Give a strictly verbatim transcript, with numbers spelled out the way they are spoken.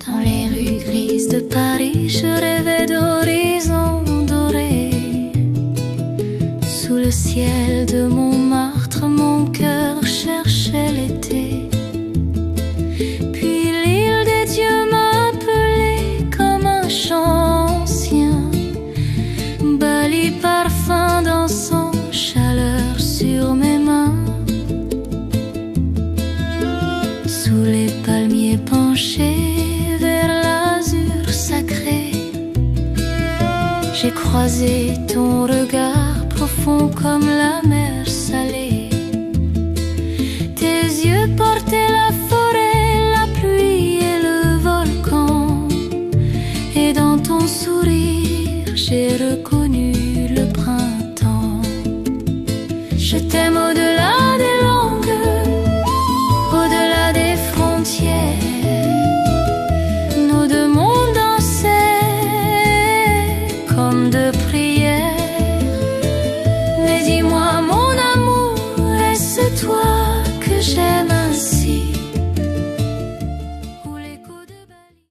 Dans les rues grises de Paris, je rêvais d'horizons dorés. Sous le ciel de Montmartre, mon cœur cherchait l'été. Puis l'île des dieux m'appelait comme un chant ancien. Bali parfum dansant, chaleur sur mes mains. Sous les palmiers penchés vers l'azur sacré, j'ai croisé ton regard profond comme la mer salée. Tes yeux portaient la forêt, la pluie et le volcan. Et dans ton sourire, j'ai reconnu le printemps. Je t'aime au-delà des langues, au-delà des frontières. Nos deux mondes dansaient comme deux